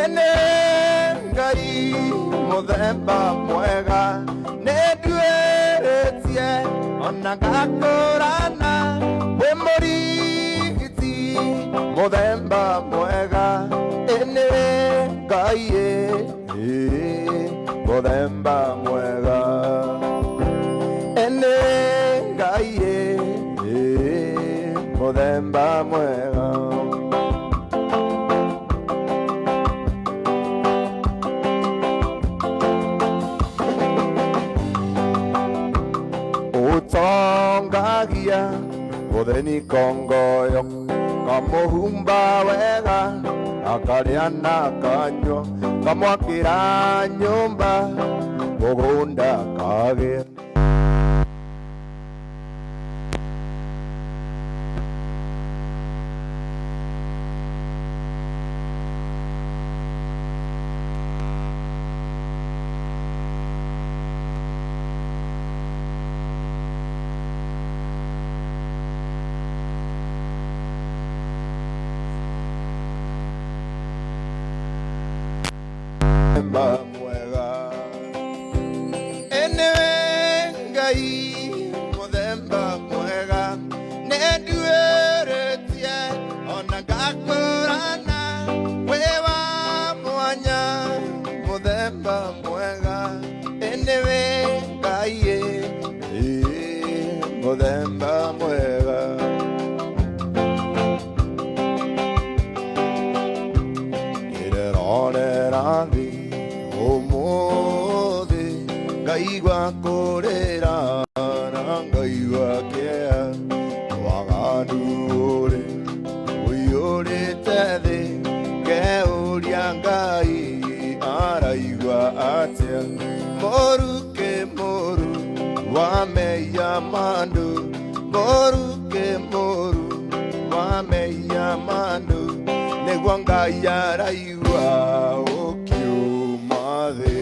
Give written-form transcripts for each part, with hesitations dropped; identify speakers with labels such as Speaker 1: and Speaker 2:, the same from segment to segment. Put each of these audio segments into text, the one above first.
Speaker 1: Ene Ngai mũthemba mwega nĩnduĩrĩtie ona ngakũrana wĩ mũrigiti mũthemba mwega ĩnĩ Ngai ĩ mũthemba mwega ĩnĩ Ngai ĩ mũthemba mwega. Ũtongagia mũtheni kongoyo kamũhumba wega akarĩa na akanyua kamwakĩra nyũmba mũgũnda kagĩa. Mwega enewe Ngai mũthemba mwega nĩnduĩrĩtie ona ngakũrana wĩ wa mwanya mũthemba mwega enewe Ngai ĩ mũthemba mwega. Ndĩrerorera thĩ ũmũthĩ ngaigua kũrĩra na ngaigua kĩeha waganu ũrĩ ũiyũrĩte thĩ ngeũria Ngai araigua atĩa mũru kĩ mũru wa mehia ma andũ mũru kĩ mũru wa mehia ma andũ nĩguo Ngai araigua ũkiuma thĩ.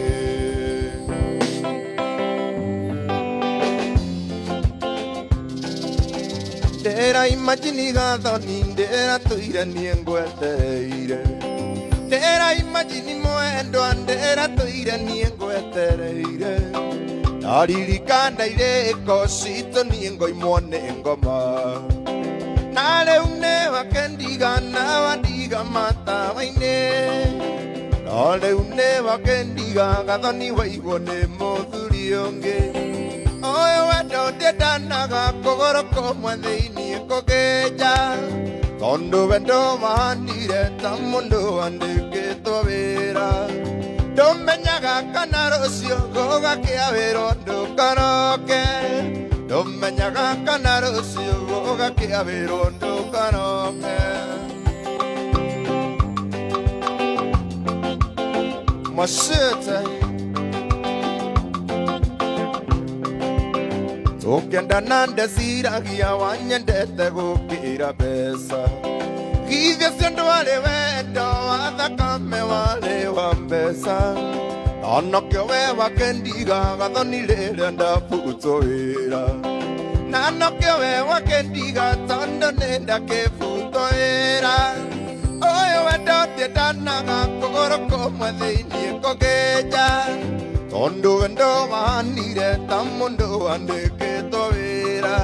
Speaker 1: Ndĩra imagine gathoni ndĩratũire niĩ ngwetereire ndĩra imagine mwendwa ndĩratũire niĩ ngwetereire ndaririkana irĩko citũ niĩ ngoimwo nĩ ngoma na rĩu nĩ wakendiga na wandiga matawa-inĩ no rĩu nĩ wakendiga gathoni waigwo nĩ mũthuri ũngĩ ũyũ wendo ndĩndanaga kũgũrũ kũmwe thĩiniĩ kũgĩnja tondũ wendo wahanire ta mũndũ wandĩkĩtwo wĩra ndũmenyaga kana rũciũ gũgakĩa wĩra ndũkaroke ndũmenyaga kana rũciũ gũgakĩa wĩra ndũkaroke. Mashete tũkĩendana ndeciragia wanyendete gũkĩra mbeca githĩ ũcio ndwarĩ wendo wa thakame warĩ wa mbeca onokĩo we wakendiga gathoni rĩrĩa ndabutwo wĩra na nokĩo we wakendiga tondũ nĩ ndakĩbutwo wĩra ũyũ wendo ndiendanaga kũgũrũ kũmwe thĩiniĩ kũgĩnja tondũ wendo wahanire ta mũndũ wandĩkĩtwo wĩra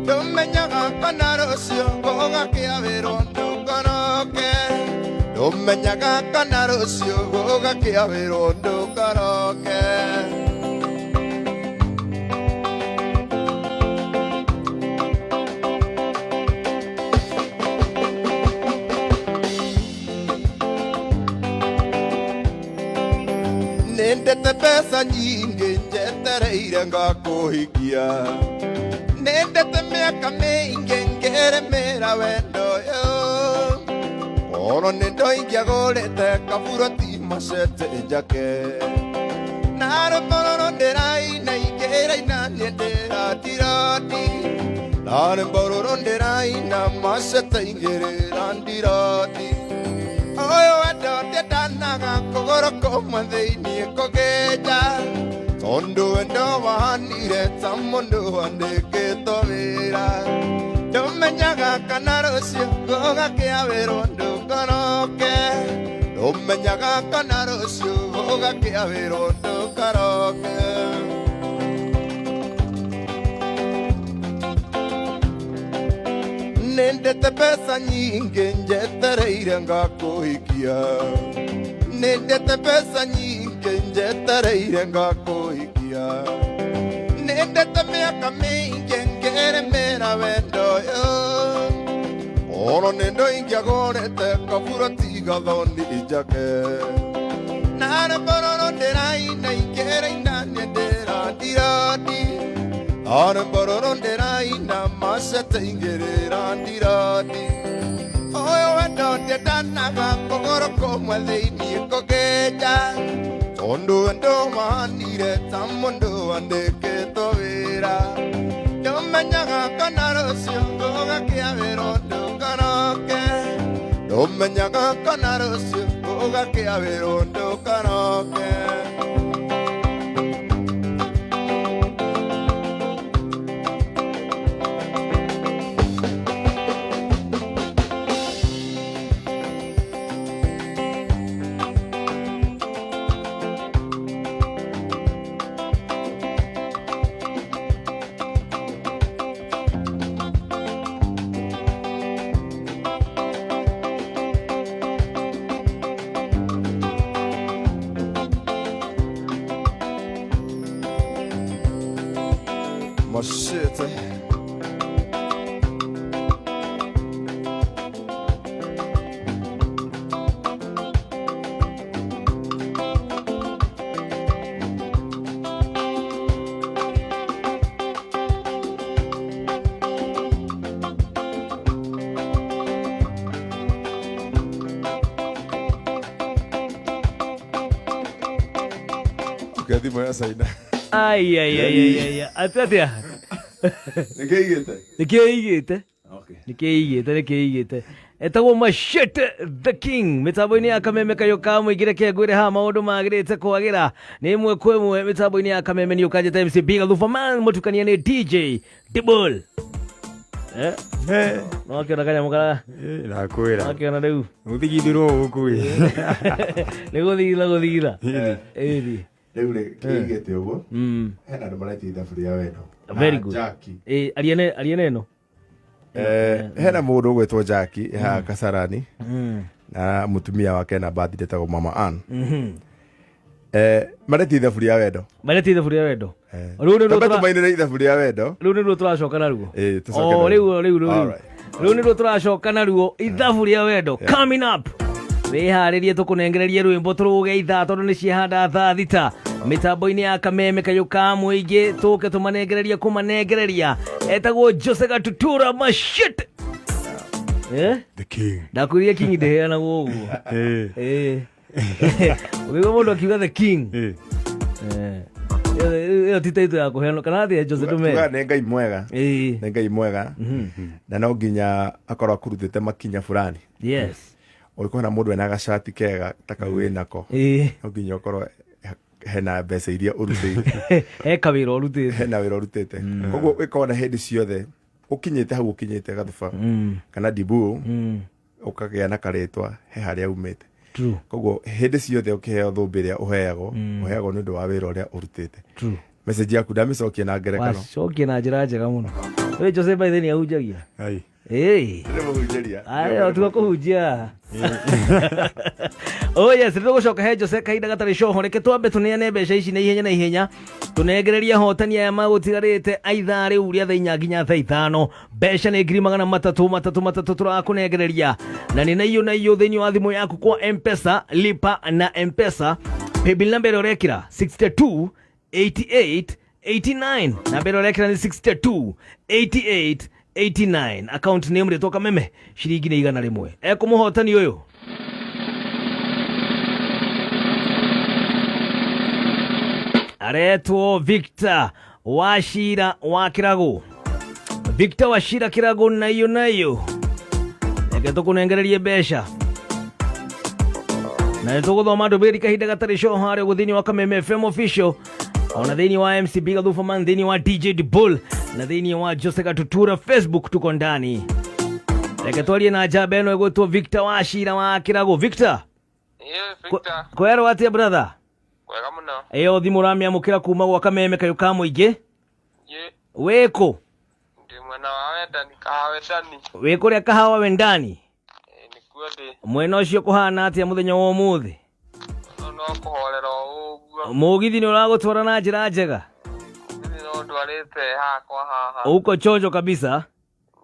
Speaker 1: ndũmenyaga kana rũciũ gũgakĩa wĩra ndũkaroke ndũmenyaga kana rũciũ gũgakĩa wĩra ndũkaroke. Nĩndete mbeca nyingĩ njetereire ngakũhikia nĩndete mĩaka mĩingĩ ngĩrĩmĩra wendo ũyũ korwo nĩ ndoingĩagũrĩte kaburoti macete njake na rwĩmbo rũrũ ndĩraina ingĩraina niĩ ndĩratiroti na rwĩmbo rũrũ ndĩraina macete ingĩrĩra ndiroti ũyũ wendo ndĩndanaga kũgũrũ kũmwe thĩiniĩ kũgĩnja tondũ wendo wahanire ta mũndũ wandĩkĩtwo wĩra ndũmenyaga kana rũciũ gũgakĩa wĩrwo ndũkaroke. Ndũmenyaga kana rũciũ ũgakĩa wĩra ndũkaroke. Nĩndĩte mbeca nyingĩ njetereire ngakũhikia. Nĩndĩte mbeca nyingĩ njetereire ngakũhikia. Nĩndĩte mĩaka mĩingĩ ngĩrĩmĩra wendo ũyũ. Oro nĩ ingĩagũrĩte kabura tiga thoni njake. Na rwĩmbo rũrũ ndĩraina ingĩraina nĩ ndĩrandirandi. Na rwĩmbo rũrũ ndĩraina macete ingĩrĩrandirandi. Ũyũ wendo ndendanaga kũgũrũ kũmwe thĩinĩ kũgĩnja. Tondũ wendo wahanire ta mũndũ wandĩkĩtwo wĩra. Ndũmenyaga kana rũciũ ũgakĩa wĩra ndũkaroke. Ndũmenyaga kana rũciũ ũgakĩa wĩra ndũkaroke. Machete. Okay, thimå ya caina.
Speaker 2: Ai ai ai ai ai. Atĩ atĩa?
Speaker 1: Nä kä igä te.
Speaker 2: Nĩ kĩigĩte. Nĩ kĩigĩte, nĩ kĩigĩte. Etagwo Machete the King mĩtambo-inĩ ya Kameme kayũ ka mũingĩ. Reke ngwĩre haha maũndũ magĩrĩte kwagĩra nĩ ĩmwe kwa ĩmwe mĩtambo-inĩ ya Kameme. Nĩ ũkanjĩta MC Big Thufaman, mũtukania nĩ DJ Dibble. No akĩona kanyamũ kara
Speaker 3: Ndakwĩra.
Speaker 2: Akĩona rĩu.
Speaker 3: Gũthigithirwo gũkũ ĩ.
Speaker 2: Nĩ gũthigitha gũthigitha ĩthi.
Speaker 1: Rä u rä kä igä te å guo hena andå maretia ithabu rĩa wendo.
Speaker 2: Very
Speaker 1: Na
Speaker 2: good.
Speaker 1: Jackie.
Speaker 2: Ariene ariene ĩno.
Speaker 1: Hena må ndå å gwätwo Jackie haha Kasarani na mũtumia wake na birthday etagwo Mama Ann. Maretia ithabu rĩa wendo.
Speaker 2: Maretia ithabu rĩa wendo. Rĩu nĩruo.
Speaker 1: Tambe tũmainĩre ithabu rĩa wendo.
Speaker 2: Rĩu nĩruo tũracoka naruo.
Speaker 1: Tũcoke
Speaker 2: Oh,
Speaker 1: naruo.
Speaker 2: rĩu rĩu rĩu
Speaker 1: Alright.
Speaker 2: Rĩu nĩruo tũracoka naruo, ithabu rĩa wendo coming up. Wĩharĩrie tũkũnengererie rwĩmbo tũrũge ithaa tondũ nĩ ciahanda thaa 6 mĩtambo-inĩ ya Kameme kayũ ka mũingĩ, tũke tũmanengererie kũmanengereria. Etagwo Jose Gatutura Mashit, eh?
Speaker 3: The king.
Speaker 2: Ndakwĩrire king ndĩheanagwo ũguo. Ũkĩigua mũndũ akiuga the king. Ĩyo ti taitũ ya kũheanwo kana atĩa, Jose?
Speaker 1: Tuga
Speaker 2: Ndũme.
Speaker 1: nĩ Ngai mwega. Nĩ Ngai mwega na no nginya akorwo akurutĩte makinya fulani. Ũngĩkorwo na mũndũ ena gacati kega ta kau wĩnako, no nginya ũkorwo hena mbeca iria ũrutĩte.
Speaker 2: He kawĩra ũrutĩte.
Speaker 1: Hena wĩra ũrutĩte, koguo ĩkorwo na hĩndĩ ciothe ũkinyĩte hau ũkinyĩte, gathuba kana dibu, ũkagĩa na karĩtwa he harĩa umĩte. Koguo hĩndĩ ciothe ũkĩheo thũmbĩ ĩrĩa ũheagwo, ũheagwo nĩ ũndũ wa wĩra ũrĩa ũrutĩte. Message yaku ndamĩcokia na ngerekano.
Speaker 2: Wacokia na njĩra njega mũno. Wĩ Jose by the nĩ ahunjagia.
Speaker 3: Ai.
Speaker 1: Ndĩrĩmũhunjĩria.
Speaker 2: Ayo tiga kũhunjia. Oh yes, nĩ tũgũcoka he Jose kahinda gatarĩ coho. Reke twambe tũneane mbeca ici na ihenya na ihenya, tũnengererie ahotani aya magũtigarĩte a ithaa rĩu rĩa thaa 4 nginya thaa 5. Mbeca nĩ 300,000 matatũ matatũ tũrakũnengereria na nĩ na iyo thĩinĩ wa thimũ yaku kwa Mpesa, lipa na Mpesa, paybill number ĩrĩa ũrekĩra 62 88 89, namba ĩrĩa ũrekĩra nĩ 62 88 89, account name rĩtwa Kameme, ciringi nĩ 100. Ekũmũhotani ũyũ aretwo Victor Wachira wa Kĩrago. Victor Wachira Kĩrago, na iyo reke tũkũnengererie mbeca na nĩ tũgũthoma ndũmĩrĩri kahinda gatarĩ coho harĩa ũguo thĩinĩ wa Kameme FM official, ona thĩinĩ wa MC Biga Thufaman, thĩinĩ wa DJ Dbull na thĩinĩ wa Jose Gatutura Facebook, tuko ndani. Reke twarie na njamba ĩno ĩgwĩtwo Victor Wachira wa Kĩrago. Victor.
Speaker 4: Ĩĩ Victor,
Speaker 2: Kwerwo atia brother?
Speaker 4: Wega mũno.
Speaker 2: Ĩyo thimũ ũramĩamũkĩra kuma gwa kameme kayũ ka mũingĩ.
Speaker 4: Ĩ
Speaker 2: Wĩkũ?
Speaker 4: Ndĩ mwena wa Wendani, kahawa Wendani.
Speaker 2: Wĩ kũrĩa kahawa Wendani?
Speaker 4: Ĩ nĩkuo ndĩ.
Speaker 2: Mwena ũcio kũhana atĩa mũthenya wa ũmũthĩ?
Speaker 4: No no kũhorera o ũguo.
Speaker 2: Mũgithi nĩ ũragũtwara na njĩra njega?
Speaker 4: Mũgithi no ndwarĩte hakwa haha.
Speaker 2: Uko chonjo kabisa.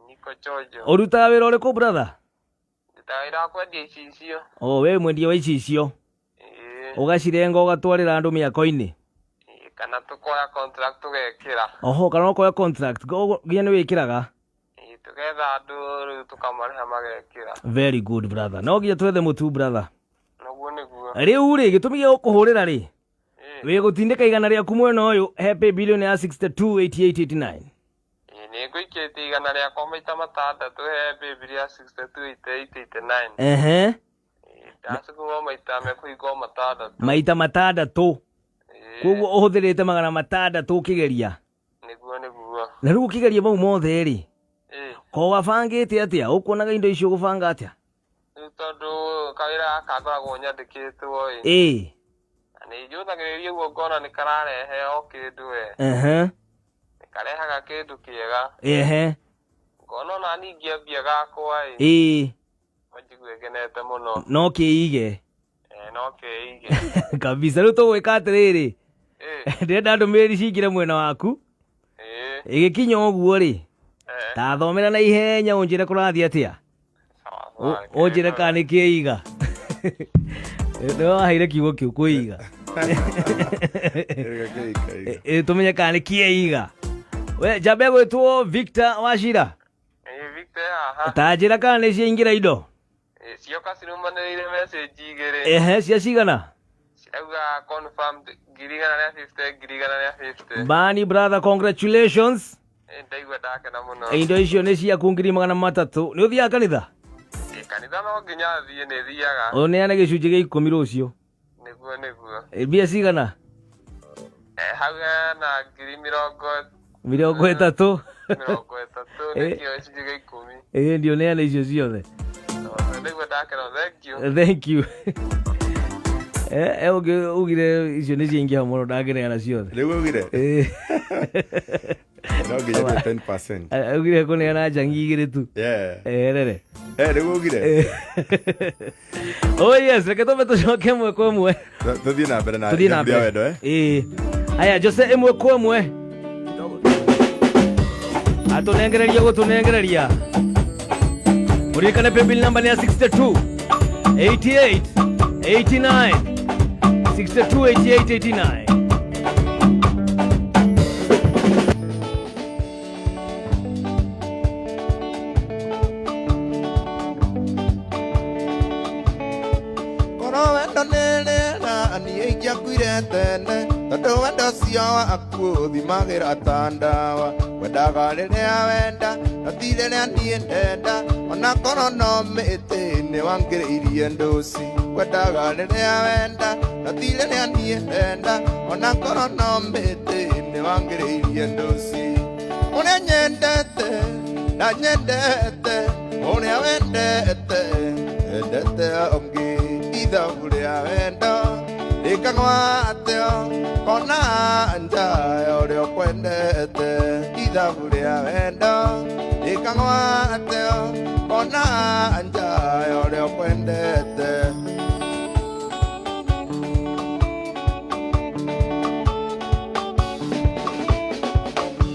Speaker 4: Niko chonjo.
Speaker 2: Ũrutaga wĩra ũrĩkũ brother?
Speaker 4: Ndutaga wĩra wa kwendia icicio.
Speaker 2: O we mwendia wa icicio.
Speaker 4: Ĩ.
Speaker 2: Ũgacirenga ũgatwarĩra andũ mĩako-inĩ.
Speaker 4: Ĩ, kana tũkoya contract tũgekĩra.
Speaker 2: Oho, kana ũkoya contract nginya nĩ wĩkĩraga.
Speaker 4: Ĩ tũgetha andũ rĩu tũkamarĩha magekĩra.
Speaker 2: Very good brother. No nginya twethe mũtu brother.
Speaker 4: Noguo nĩguo.
Speaker 2: Rĩu rĩ, gĩtũmi gĩa gũkũhũrĩra rĩ,
Speaker 4: Ĩ.
Speaker 2: wĩ gũtindĩka igana rĩaku mwena ũyũ he pay billion ya 628889.
Speaker 4: Ĩ nĩ ngũikĩtie igana rĩakwa maita matandatũ he baby ya 628889.
Speaker 2: Ehe.
Speaker 4: Ndacukuma maita mekũhingwo matandatũ.
Speaker 2: Maita matandatũ.
Speaker 4: Ĩ,
Speaker 2: Koguo ũhũthĩrĩte 600 ũkĩgeria.
Speaker 4: Nĩguo nĩguo.
Speaker 2: Na rĩu ũkĩgeria mau mothe rĩ,
Speaker 4: Ĩ,
Speaker 2: ko wabangĩte atĩa? Ũkuonaga indo icio ũgũbanga atĩa?
Speaker 4: Rĩu tondũ kawĩra gaka ngoragwo nyandĩkĩtwo ĩ.
Speaker 2: Ĩ.
Speaker 4: Na nĩ njũthagĩrĩria ũguo ngona nĩ kararehe o kĩndũ we.
Speaker 2: Ehe.
Speaker 4: Nĩ karehaga kĩndũ kĩega.
Speaker 2: Ehe.
Speaker 4: Ngona ona niĩ ingĩambia gakwa ĩ.
Speaker 2: Ĩ.
Speaker 4: No njigue ngenete mũno.
Speaker 2: No kĩige.
Speaker 4: Ĩ, no kĩige.
Speaker 2: Kabisa. Rĩu tũgwĩka atĩrĩrĩ.
Speaker 4: Ĩ,
Speaker 2: Ndĩrenda ndũmĩrĩri cingĩre mwena waku.
Speaker 4: Ĩ,
Speaker 2: Ĩgĩkinya ũguo rĩ,
Speaker 4: eh,
Speaker 2: ta thomera na ihenya ũnjĩre kũrathiĩ atĩa.
Speaker 4: Sawa sawa.
Speaker 2: Ũnjĩre kana nĩ kĩiga. Nĩ waheire kiugo kĩu kwĩiga. Ĩ, tũmenye kana nĩ kĩiga. We njambe gwĩtwo Victor Wachira.
Speaker 4: Ĩ, Victor haha.
Speaker 2: Ta njĩra kana nĩ ciaingĩra indo.
Speaker 4: Ĩ, cioka cirumanĩrĩire message igĩrĩ.
Speaker 2: Ehe, cia cigana?
Speaker 4: Cirauga confirmed 150,000 150,000.
Speaker 2: Bani brother, congratulations.
Speaker 4: Ĩ, ndaigua ndakena mũno.
Speaker 2: Indo icio nĩ ciaku 300,000. Nĩ ũthiaga kanitha?
Speaker 4: Ĩ, kanitha no nginya thiĩ nĩ thiaga.
Speaker 2: Ũneane gĩcunjĩ gĩa ikũmi rũciũ.
Speaker 4: Nĩguo nĩguo.
Speaker 2: Ĩ, mbia cigana?
Speaker 4: Hau hena ngiri mĩrongo
Speaker 2: 30.
Speaker 4: 30 nĩkĩo gĩcunjĩ gĩa ikũmi.
Speaker 2: Ĩ, ndio ũneane icio ciothe.
Speaker 4: Ndaigua ndakena, thank you.
Speaker 2: Thank you. Ũngĩ ugire icio nĩ ciaingĩha mũno ndangĩneana ciothe.
Speaker 1: Rĩu ugire
Speaker 2: Ĩ,
Speaker 1: no nginya ndue 10%.
Speaker 2: Augire kũneana njangi igĩrĩ tu.
Speaker 1: Yeah.
Speaker 2: Eherere.
Speaker 1: Eh, rĩu ugire
Speaker 2: Oh yes, reke tũmbe tũcoke ĩmwe kwa ĩmwe.
Speaker 1: Tũthiĩ na mbere na
Speaker 2: Tũthiĩ na
Speaker 1: Jamhuri
Speaker 2: mbere.
Speaker 1: ya wendo eh.
Speaker 2: Ĩ. Aya, Jose ĩmwe kwa ĩmwe. Atũnengereria gũtũnengereria. Mũririkane paybill number nĩ ya 62 88 89 62 88 89.
Speaker 5: Korwo wendo nĩ rĩera niĩ ingĩakuire tene tondũ wendo ũcio waku ũthimagĩra ta ndawa wendaga rĩrĩa wenda no ti rĩrĩa niĩ ndenda ona korwo no mĩtĩ nĩ wangĩrĩirie ndũci wendaga rĩrĩa wenda no ti rĩrĩa niĩ ndenda ona korwo no mĩtĩ nĩ wangĩrĩirie ndũci ũrĩa nyendete ndanyendete ũrĩa wendete endete ũngĩ ithabu rĩa wendo rĩkagwa atĩa kona nja ya ũrĩa ũkwendete ithabu rĩa wendo rĩkagwa atĩa kona nja ya ũrĩa ũkwendete.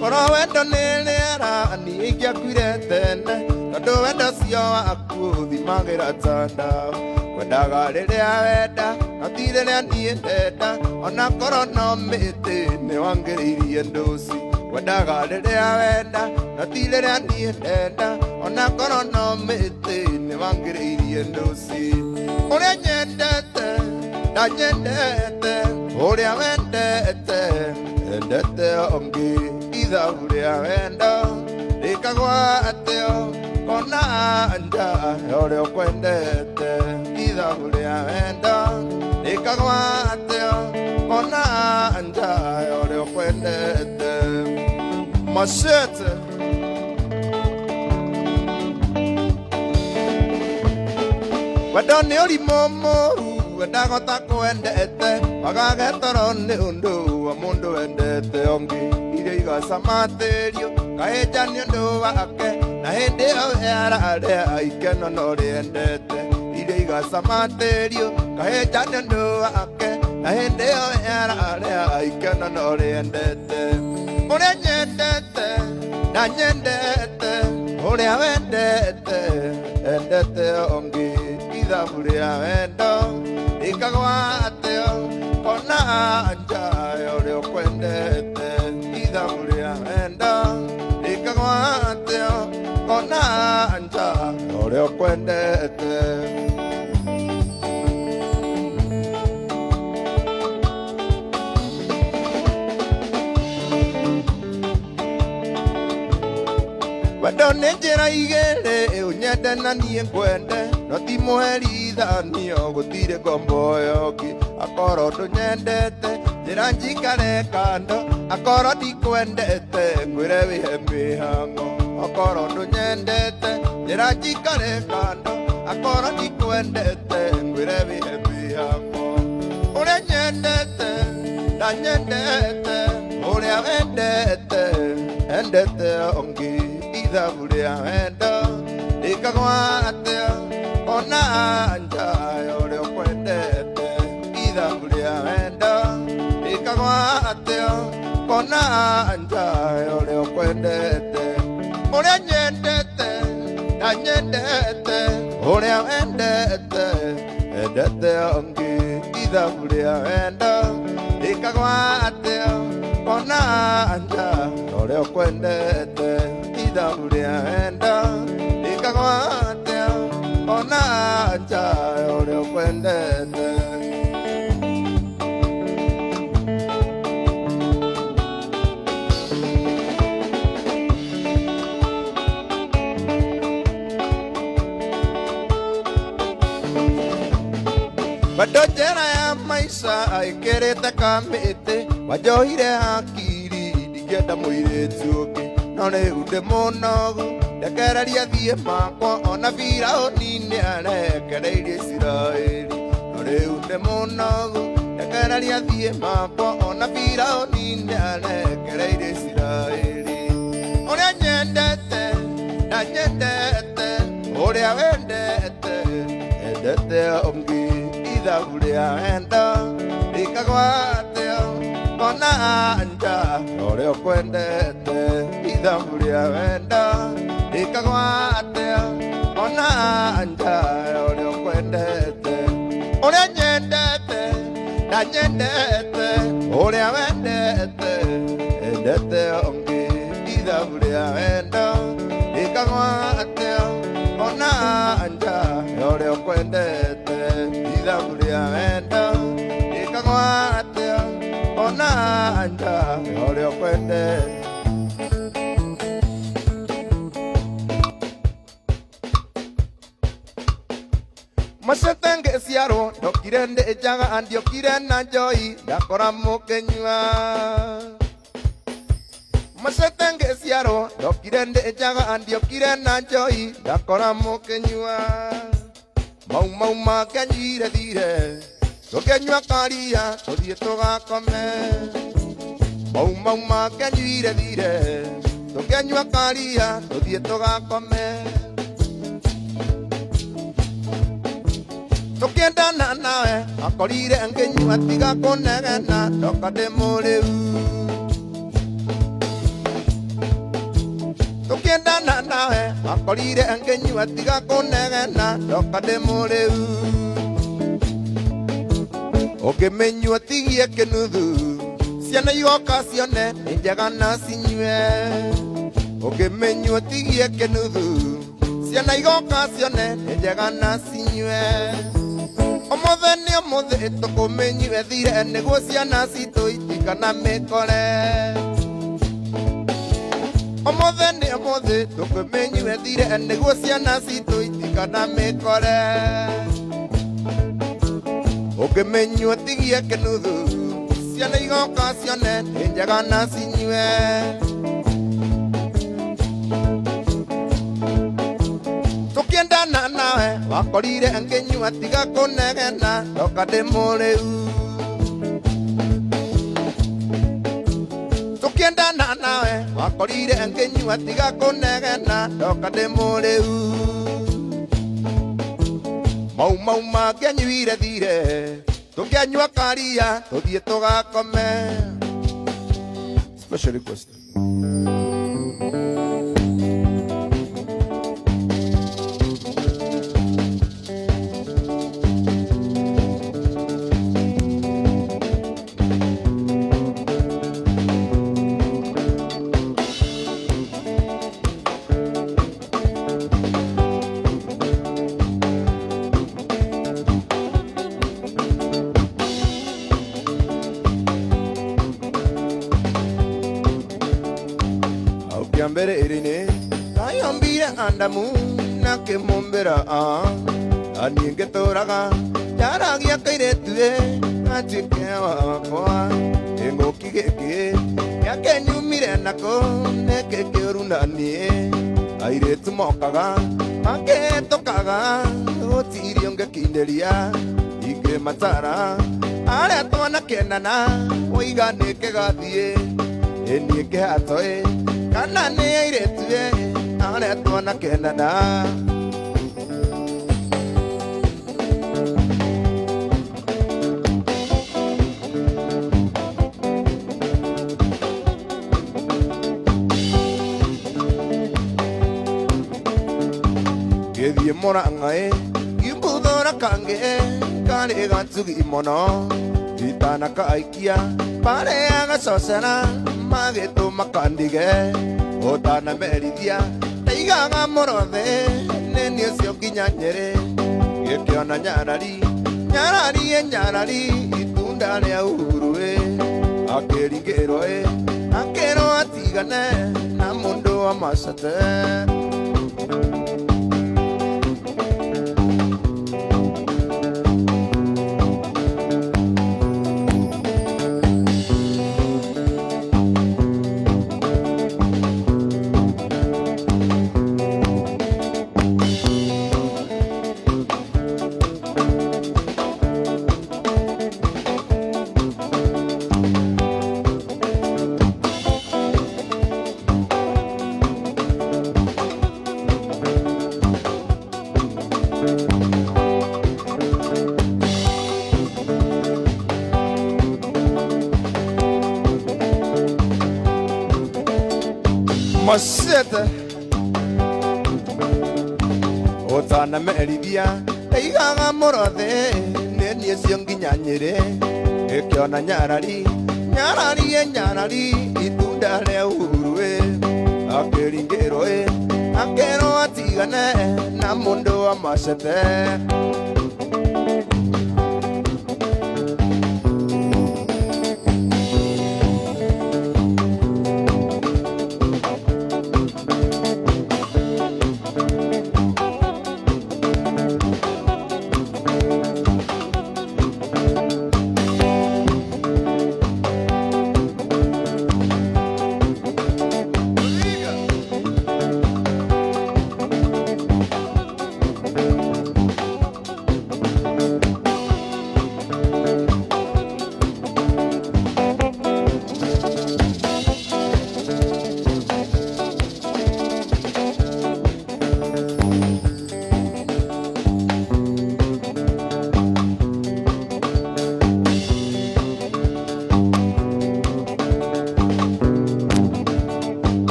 Speaker 5: Korwo wendo nĩ rĩera niĩ ingĩakuire tene tondũ wendo ũcio waku ũthimagĩra ta ndawa wendaga rĩrĩa wenda no ti rĩrĩa niĩ ndenda ona korwo no mĩtĩ nĩ wangĩrĩirie ndũci wendaga rĩrĩa wenda no ti rĩrĩa niĩ ndenda ona korwo no mĩtĩ nĩ wangĩrĩirie ndũci ũrĩa nyendete ndanyendete ũrĩa wendete endete ũngĩ ithabu rĩa wendo rĩkagwa atĩa kona nja ya ũrĩa ũkwendete ithabu rĩa wendo rĩkagwa atĩa kona nja ya ũrĩa ũkwendete. Machete. Wendo nĩ ũrimũ mũru. Ngwendaga ũtakwendete wagage toro nĩ ũndũ wa mũndũ wendete ũngĩ irio igacamatĩrio kahĩnja nĩ ũndũ wake na hĩndĩ ĩyo we ararĩa ikeno no rĩendete irio igacamatĩrio kahĩnja nĩ ũndũ wake na hĩndĩ ĩyo we ararĩa ikeno no rĩendete ũrĩa nyendete na nyendete ũrĩa wendete endete ũngĩ ithabu rĩa wendo rĩkagwatio kona nja ya ũrĩa ũkwendete ithabu rĩa wendo rĩkagwatio kona nja ya ũrĩa ũkwendete. Wendo nĩ njĩra igĩrĩ ũnyende na niĩ ngwende no ti mũherithanio gũtirĩ ngombo ĩyo ĩngĩ akorwo ndũnyendete njĩra njikare kando akorwo ndikwendete ngwĩre wĩhe mĩhang'o akorwo ndũnyendete njĩra njikare kando akorwo ndikwendete ngwĩre wĩhe mĩhang'o ũrĩa nyendete ndanyendete ũrĩa wendete endete ũngĩ ithabu rĩa wendo rĩkagwatio ona nja ya ũrĩa ũkwendete ithabu rĩa wendo rĩkagwatio kona nja ya ũrĩa ũkwendete ũrĩa nyendete ndanyendete ũrĩa wendete endete ũngĩ ithabu rĩa wendo rĩkagwatio kona nja ya ũrĩa ũkwendete ithabu rĩa wendo rĩkagwatio kona nja ya ũrĩa ũkwendete. Bado njĩra ya maica ĩkĩrĩte kamĩtĩ wanjohire hakiri ndingĩenda mũirĩtu ũngĩ no rĩu ndĩ mũnogu ndekereria thiĩ makwa ona Firaũni nĩarekereirie Isiraeli no rĩu ndĩ mũnogu ndekereria thiĩ makwa ona Firaũni nĩarekereirie Isiraeli ũrĩa nyendete ndanyendete ũrĩa wendete endete ũngĩ ithabu rĩa wendo rĩkagwatio kona nja ya ũrĩa ũkwendete ithabu rĩa wendo rĩkagwatio kona nja ya ũrĩa ũkwendete ũrĩa nyendete ndanyendete ũrĩa wendete endete ũngĩ ithabu rĩa wendo rĩkagwatio kona nja ya ũrĩa ũkwendete ithabu rĩa wendo rĩkagwatio kona nja ya ũrĩa ũkwendete. Macete ngĩciarwo ndokire ndĩ njaga ndiokire na njoi ndakora mũkĩnyua Macete ngĩciarwo ndokire ndĩ njaga ndiokire na njoi ndakora mũkĩnyua mau mau makĩnyuire thire tũkĩnyua karia tũthiĩ tũgakome mau mau makĩnyuire thire tũkĩnyua karia tũthiĩ tũgakome tũkĩendana nawe akorire ngĩnyua tiga kũnegena ndoka ndĩ mũrĩu tũkĩendana nawe akorire ngĩnyua tiga kũnegena ndoka ndĩ mũrĩu ũngĩmĩnyua tigie kĩnuthu ciana igoka cione nĩ njega na cinyue ũngĩmĩnyua tigie kĩnuthu ciana igoka cione nĩ njega na cinyue ũmũthĩ nĩ ũmũthĩ tũkũmĩnyue thire nĩguo ciana citũ itikana mĩkore ũmũthĩ nĩ ũmũthĩ tũkũmĩnyue thire nĩguo ciana citũ itikana mĩkore ũngĩmĩnyua tigie kĩnuthu ciana igoka cione nĩ njega na cinyue tũkĩendana nawe Wakorire ngĩnyua tiga kũnegena ndoka ndĩ mũrĩu. Tũkĩendana nawe wakorire ngĩnyua tiga kũnegena ndoka ndĩ mũrĩu. Mau mau mangĩanyuire thire tũkĩanyua karia tũthiĩ tũgakome. Special request. Hau kĩambĩrĩria-inĩ Ngai ombire Adamu na akĩmũmbĩra na niĩ ngĩtũraga njaragia kairĩtu ĩ gatuĩke wakwa. Kĩng'ũki gĩkĩ gĩakĩnyumire nako nĩkĩ kĩũru na niĩ. Airĩtu mokaga makĩhĩtũkaga gũtirĩ ũngĩkindĩria ingĩmatara arĩa twanakĩendana woiga nĩ kĩgathiĩ ĩ niĩ kĩhato ĩ kana nĩ airĩtu ĩ arĩa twanakĩendana. Ngĩthiĩ Mũrang'a ĩ ngĩmbuthũra kangĩ karĩ gatugi mũno itanakaikia barĩa gacocera magĩtũma kandige ũtanamerithia ndaigaga mũrothe nĩ niĩ ũcio nginya Nyĩrĩ ngĩkĩona nyarari nyarari ĩ nyarari itunda rĩa Uhuru ĩ akĩringĩrwo ĩ akĩrwo atigane na mũndũ wa macete. Macete ũtanamerithia ndaigaga mũrothe nĩ niĩ ũcio nginya Nyĩrĩ ngĩkĩona nyarari nyarari ĩ nyarari itunda rĩa Uhuru ĩ akĩringĩrwo ĩ akĩrwo atigane na mũndũ wa macete.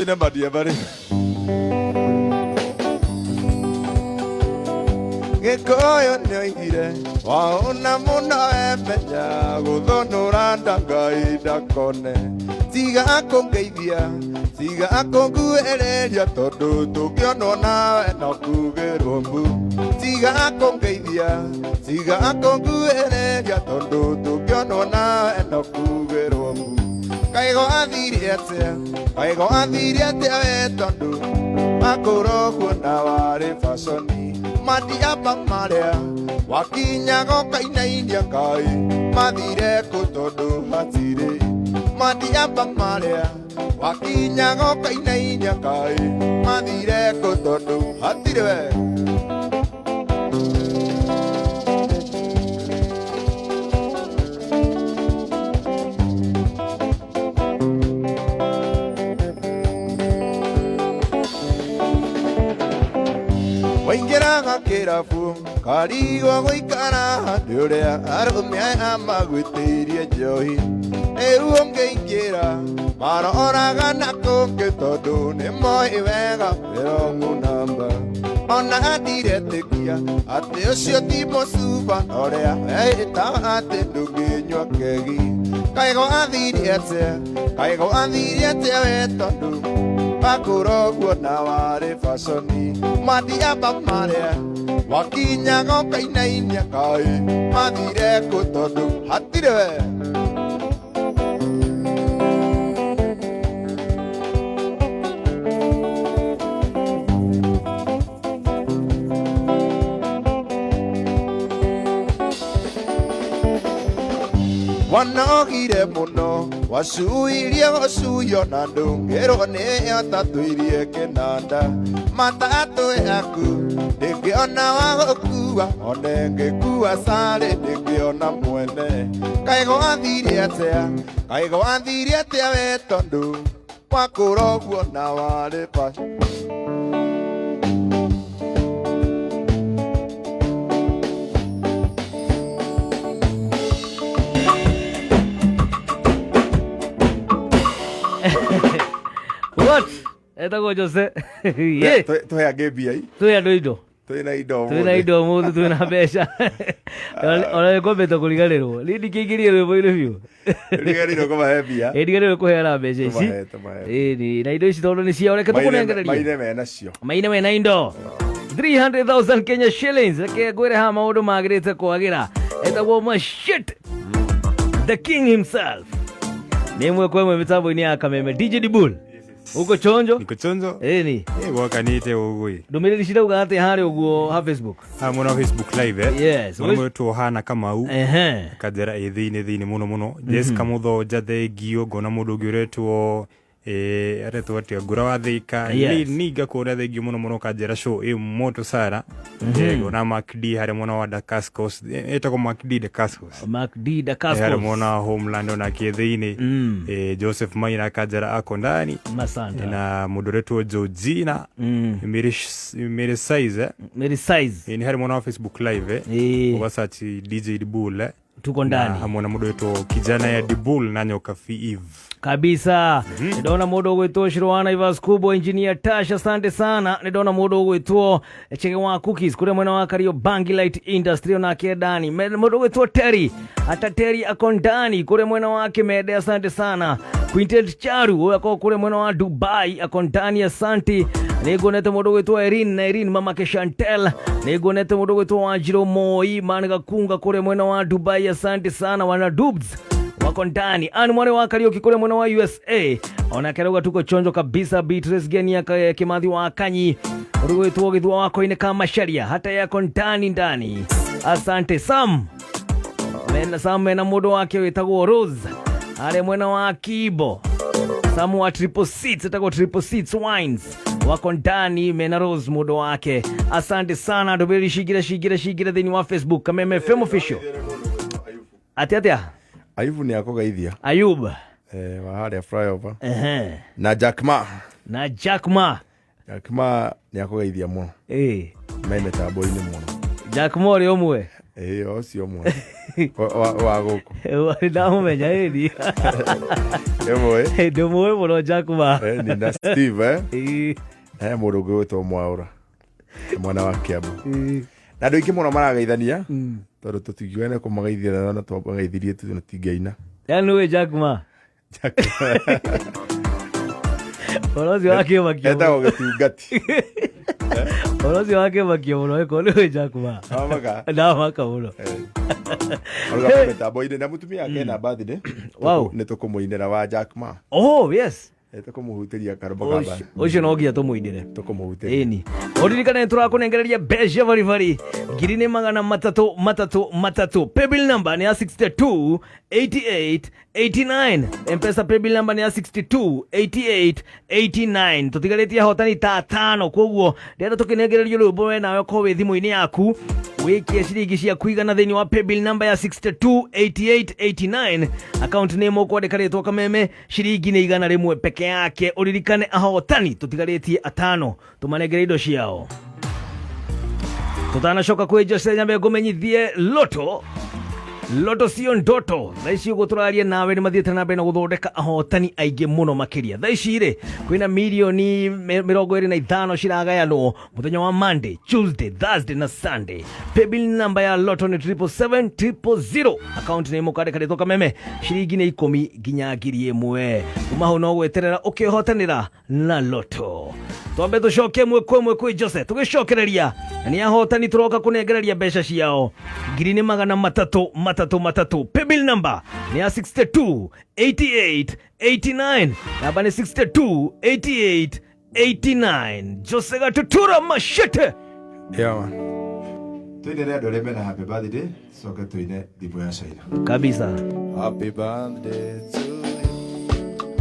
Speaker 5: Ina madia bari. Gĩkũyũ nĩoigire waũna mũno emenya gũthũnũra nda Ngai ndakone tiga kũngeithia tiga kũnguhĩrĩria tondũ tũngĩonwo nawe no kugĩrwo mbu tiga kũngeithia tiga kũnguhĩrĩria tondũ tũngĩonwo nawe no kugĩrwo mbu. Kaĩ gwathire atĩa, kaĩ gwathire atĩa we tondũ makũrogwo na warĩ baconi matiamba marĩa wakinyaga ũkainainia kaĩ mathire kũ tondũ hatirĩ matiamba marĩa wakinyaga ũkainainia kaĩ mathire kũ tondũ hatirĩ we. Waingĩraga kĩrabu karigwo gũikara nĩ ũrĩa arũme aya magwĩtĩirie njohi rĩu ũngĩingĩra maroraga na kũngĩ tondũ nĩ moĩ wega wĩrongu namba ona ndiretĩkia atĩ ũcio ti mũcuba na ũrĩa eĩtaga atĩ ndũngĩnyua kegi. Kaĩ gwathire atĩa, kaĩ gwathire atĩa we tondũ makũrogwo na warĩ baconi matiamba marĩa wakinyaga ũkainainia kaĩ mathire kũ tondũ hatirĩ we. Wanogire mũno wacuirie gũcuio na ndũngĩrwo nĩ ĩtatũirie kĩnanda matatũ yaku ndĩngĩona wa gũkua ona ĩngĩkua carĩ ndĩngĩona mwene. Kaĩ gwathire atĩa, kaĩ gwathire atĩa we tondũ wakũrogwo na warĩ ba.
Speaker 2: What? Etagwo Jose. Ye.
Speaker 1: Tũhe angĩ mbia i.
Speaker 2: Twĩ andũ indo.
Speaker 1: Twĩna indo
Speaker 2: Twĩ na indo ũmũthĩ, twĩ na mbeca. Ona nĩngwambĩte kũriganĩrwo. Niĩ ndingĩingĩria rwĩmbo-inĩ biũ.
Speaker 1: Riganĩirwo kũmahe mbia.
Speaker 2: Ĩ, ndiganĩirwo kũheana mbeca ici.
Speaker 1: Tũmahe, tũmahe.
Speaker 2: Ĩni, na indo ici tondũ nĩ ciao, reke tũkũnengererie.
Speaker 1: Maine menacio.
Speaker 2: Maine mena indo. 300,000 Kenya shillings. Reke ngwĩre haha maũndũ magĩrĩte kwagĩra. Etagwo Mashit. The king himself. Nĩ ĩmwe kwa ĩmwe mĩtambo-inĩ ya Kameme. DJ Dibul. Uko chonjo?
Speaker 3: Niko chonjo.
Speaker 2: Ĩni.
Speaker 3: Gwakanĩte ũguo.
Speaker 2: Ndũmĩrĩri cirauga atĩa harĩa ũguo ha Facebook?
Speaker 3: Ha mwena wa Facebook live eh.
Speaker 2: Yes.
Speaker 3: Mũno mwĩtwo Hana Kamau.
Speaker 2: Ehe.
Speaker 3: Kanjera ĩ thĩinĩ thĩinĩ mũno mũno. Jessica Mũthonja thengio ngona mũndũ ũngĩ ũretwo aretwo atĩa Ngũra wa Thĩka.
Speaker 2: Yes.
Speaker 3: Ni ngakuona thengio mũno mũno kanjera show ĩ moto sana. Ngona Mark D harĩa mwena wa Dacascos. Etagwo Mark D Dacascos.
Speaker 2: Mark D
Speaker 3: Harĩa
Speaker 2: Dacascos.
Speaker 3: mwena wa Homeland onake thĩinĩ. Joseph Maina kanjera ako ndani.
Speaker 2: Masanta.
Speaker 3: Na mũndũ ũretwo Georgina. Mary Size.
Speaker 2: Mary Size.
Speaker 3: Ni harĩ mwena wa Facebook live. Ũgasearch DJ Dibul.
Speaker 2: Tuko ndani.
Speaker 3: Na hamwe na mũndũ wĩtwo kijana ya Dibul na Nyoka Fi Eve.
Speaker 2: Kabisa. Nĩndona mũndũ ũgwĩtwo Shiro wa Naivas Kubwa, Engineer Tash, asante sana. Nĩndona mũndũ ũgwĩtwo Chege wa Cookies kũrĩa mwena wa Kariobangi Light Industry onake ndani. Mũndũ ũgwĩtwo Terry, hata Terry ako ndani kũrĩa mwena wa Kimende, asante sana. Quintet Charu ũyũ akoragwo kũrĩa mwena wa Dubai ako ndani, asante. Nĩnguonete mũndũ ũgwĩtwo Irene na Irene mamake Chantel. Nĩnguonete mũndũ ũgwĩtwo Wanjirũ Moi Man Gakunga kũrĩa mwena wa Dubai, asante sana. Wana Dubs wako ndani. Anne Mwane wa Kariuki kule mwena wa USA onake arauga tuko chonjo kabisa. Beatrice Genia Kimathi wa Kanyi rwitwo githua wako ine kama sharia hata yako ndani ndani, asante. Sam mena, Sam mena mundu wake witagwo Rose are mwena wa Kibo. Sam wa Triple Seats etagwo Triple Seats Wines wako ndani mena Rose mundu wake, asante sana. Ndũmĩrĩri cingire cingire cingire thĩinĩ wa Facebook Kameme FM official. Atĩa atĩa?
Speaker 1: Ayubu nĩ akũgeithia.
Speaker 2: Ayub.
Speaker 1: Wa harĩa flyover.
Speaker 2: Ehe.
Speaker 1: Na Jack Ma.
Speaker 2: Na Jack Ma.
Speaker 1: Jack Ma nĩ akũgeithia mũno. Me mĩtambo-inĩ mũno.
Speaker 2: Jack Ma ũrĩa ũmwe.
Speaker 1: Ũcio ũmwe. Wa gũkũ.
Speaker 2: Ndamũmenya ĩni.
Speaker 1: Ndĩmũĩ.
Speaker 2: Ndĩmũĩ mũno Jack Ma.
Speaker 1: Ni na Steve, He mũndũ ũngĩ wĩtwo Mwaũra. Mwana wa Kiambu. Na andũ aingĩ mũno marageithania. Tondũ tũtingiuga nĩ kũmageithia na twamageithirie tu na tingĩaina.
Speaker 2: Yaani ũĩ Jack Ma?
Speaker 1: Jack Ma.
Speaker 2: Ũhoro ũcio wa kĩũma kĩũma.
Speaker 1: Etagwo gĩtungati.
Speaker 2: Ũhoro ũcio wakĩmakia mũno ĩkorwo nĩ wĩ Jack Ma.
Speaker 1: Wamaka?
Speaker 2: Ndamaka mũno.
Speaker 1: Aruga mĩtambo-inĩ na mũtumia wake ena birthday.
Speaker 2: Wow.
Speaker 1: Nĩ tũkũmũinĩra wa Jack Ma.
Speaker 2: Oh, yes.
Speaker 1: Nĩ tũkũmũhutĩria karũmbo ka
Speaker 2: Ũcio ũcio no nginya tũmũinĩre.
Speaker 1: Tũkũmũhutĩria.
Speaker 2: Ĩni. Ũririkane nĩ tũrakũnengereria mbeca baribari ngiri nĩ magana matatũ matatũ matatũ. Paybill number nĩ ya 62 88 89. Mpesa paybill number nĩ ya 62 88 89. Tũtigarĩtie ahotani ta atano, koguo ndĩrenda tũkĩnengererio rwĩmbo we nawe ũkorwo wĩ thimũ-inĩ yaku wĩkie ciringi ciaku igana thĩinĩ wa paybill number ya 62 88 89. Account name ũkwandĩka rĩtwa Kameme, ciringi nĩ 100 peke yake. Ũririkane ahotani tũtigarĩtie atano, tũmanengere indo ciao tutanacoka kwĩ Jose. Nyambe ngũmenyithie loto loto sio ndoto. Thaa ici ũguo tũraria nawe nĩ mathiĩte na mbere na gũthondeka ahotani aingĩ mũno makĩria. Thaa ici rĩ kwĩna mirioni 25 ciragayanwo mũthenya wa Monday, Tuesday, Thursday na Sunday. Paybill number ya loto nĩ 777 000. Account nĩ mũkandĩka rĩtwa Kameme, ciringi nĩ 10 nginya 1000. Kuma hau no gweterera ũkĩhotanĩra na loto. Twambe tũcoke ĩmwe kwa ĩmwe kwĩ Jose, tũgĩcokereria na nĩ ahotani tũroka kũnengereria mbeca ciao ngiri nĩ magana matatũ matatũ matatũ. Paybill number nĩ ya 62 88 89, namba nĩ 62 88 89. Jose Gatutura Machete.
Speaker 1: Yeah, man. Tuinĩre andũ arĩa mena happy birthday, tucoke tuine thimũ ya China.
Speaker 2: Kabisa.
Speaker 5: Happy birthday to you.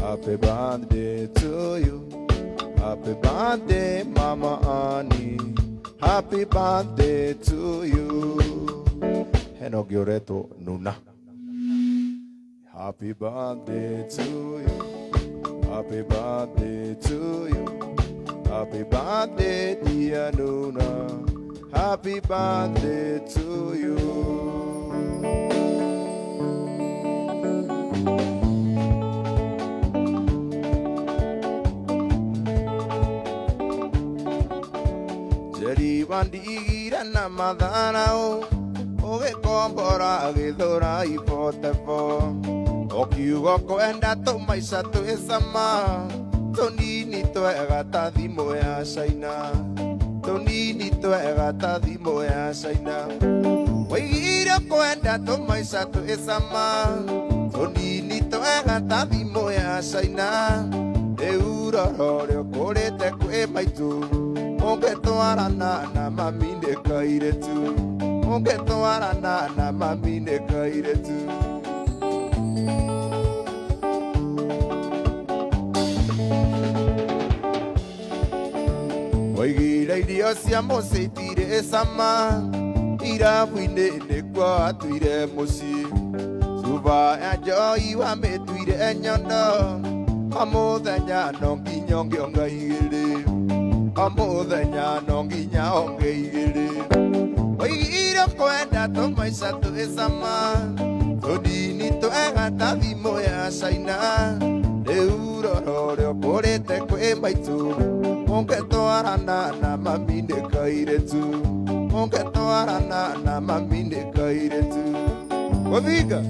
Speaker 5: Happy birthday to you. Happy birthday, Mama Annie. Happy birthday to you.
Speaker 1: Hena ũngĩ ũretwo Nuna.
Speaker 5: Happy birthday to you. Happy birthday to you. Happy birthday, dear Nuna. Happy birthday to you. Njeri wandigire na matharau ũgĩkombora gĩthũra ibotebo ũkiuga kwenda tũmaica twĩ cama tũnini twega ta thimũ ya China, tũnini twega ta thimũ ya China. Waigire kwenda tũmaica twĩ cama tũnini twega ta thimũ ya China. Rĩu rora ũrĩa ũkũrĩte kwĩ maitũ, ũngĩtwarana na mami nĩ kairĩtu, ũngĩtwarana na mami nĩ kairĩtu. Waigire irio cia mũciĩ itirĩ cama, irabu-inĩ nĩkuo atuire mũciĩ. Cuba ya njoi wamĩtuire nyondo, o mũthenya no nginya ũngĩonga igĩrĩ, o mũthenya no nginya onge igĩrĩ. Waigire kwenda tũmaica twĩ cama tũnini twega ta thimũ ya China. Rĩu rora ũrĩa ũkũrĩte kwĩ maitũ, ũngĩtwarana na mami nĩ kairĩtu, ũngĩtwarana na mami nĩ kairĩtu. Gũthinga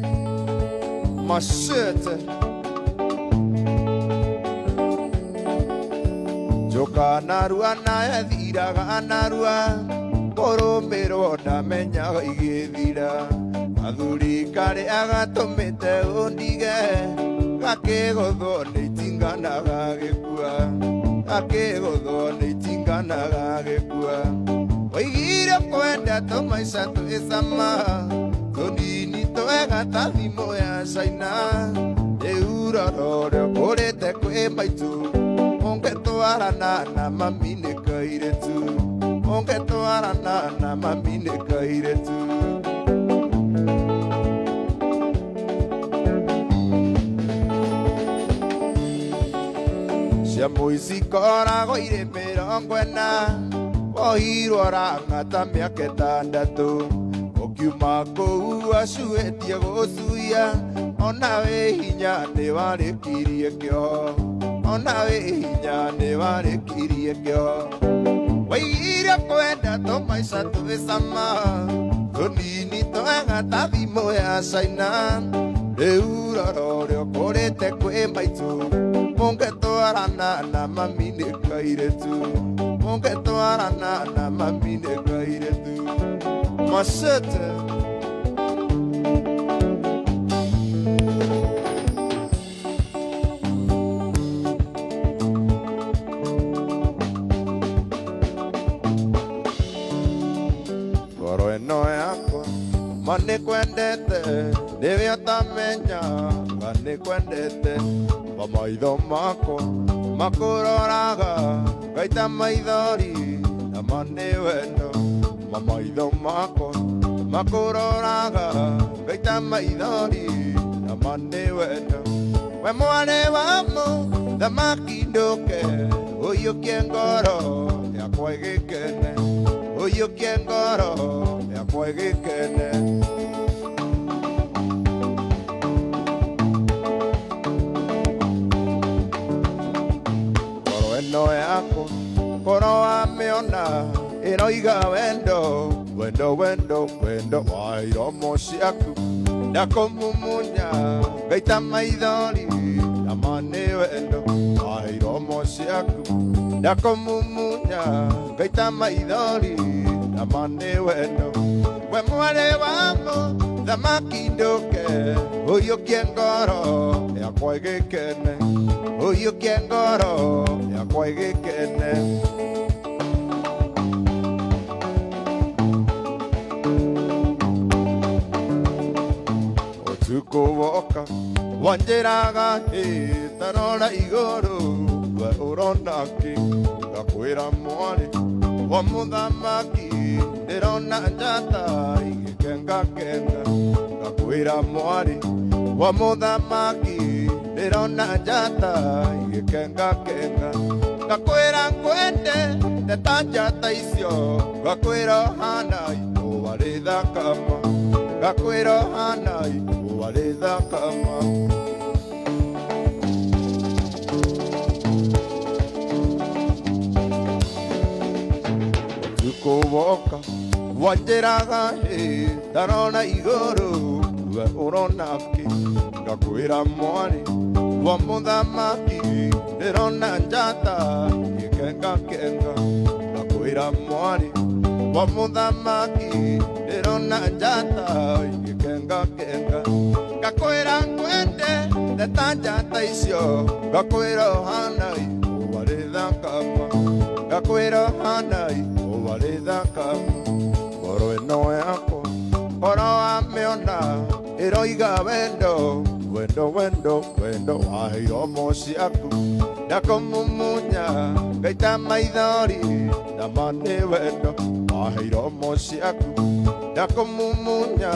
Speaker 5: Machete. Njoka narua naye thiraga narua, kũrũmĩrwo ndamenyaga igĩthira. Athuri karĩa gatũmĩte ũndige, gakĩgũthwo nĩ itinga na gagĩkua, gakĩgũthwo nĩ itinga na gagĩkua. Waigire kwenda tũmaica twĩ cama tũnini twega ta thimũ ya China. Rĩu rora ũrĩa ũkũrĩte kwĩ maitũ, ũngĩtwarana na mami nĩ kairĩtu, ũngĩtwarana na mami nĩ kairĩtu. Cia mũici koragwo irĩ 40, wohirwo rang'ata mĩaka 6. Ũkiuma kũu acuĩtie gũcuia, ona wĩ hinya nĩ warĩkirie kĩoho, ona wĩ hinya nĩ warĩkirie kĩoho. Waigire kwenda tũmaica twĩ cama tũnini twega ta thimũ ya China. Rĩu rora ũrĩa ũkũrĩte kwĩ maitũ, mũngĩtwarana na mami nĩ kairĩtu, mũngĩtwarana Machete. Ngoro ĩno yakwa ma nĩ kwendete nĩwe ũtamenya nga nĩ kwendete ma maitho makwa makũroraga ngaita maithori na ma nĩ wendo ma maitho makwa makũroraga ngaita maithori na ma nĩ wendo we mwarĩ wa mũthamaki ndũke ũiyũkie ngoro yakwa ĩgĩkene ũiyũkie ngoro yakwa ĩgĩkene. Ngoro ĩno yakwa koro wamĩona ĩroiga wendo wendo wendo wendo wa iromo ciaku ndakũmumunya ngaita maithori na ma nĩ wendo wa iromo ciaku ndakũmumunya ngaita maithori na ma nĩ wendo we mwarĩ wa mũthamaki ndũke ũiyũkie ngoro yakwa ĩgĩkene ũiyũkie ngoro yakwa ĩgĩkene. Ũtukũ woka wanjĩraga ĩ tarora igũrũ we ũrona kĩ ngakwĩra mwarĩ wa mũthamaki ndĩrona njata igĩkengakenga ngakwĩra mwarĩ wa mũthamaki ndĩrona njata igĩkengakenga ngakwĩra ngwende ta njata icio ngakwĩra ũhana ihũa rĩthakama ngakwĩra ũhana ihũa rĩthakama. Ũtukũ woka wanjĩraga ĩ ndarora igũrũ we ũrona kĩ ngakwĩra mwarĩ wa mũthamaki ndĩrona njata ĩgĩkengakenga ngakwĩra mwarĩ wa mũthamaki ndĩrona njata ĩgĩkengakenga ngakwĩra ngwende ta njata icio ngakwĩra ũhana ihũa rĩthakama ngakwĩra ũhana ihũa rĩthakama. Ngoro ĩno yakwa koro wamĩona ĩroiga wendo wendo wendo wendo wa iromo ciaku ndakũmumunya ngaita maithori na ma nĩ wendo wa iromo ciaku ndakũmumunya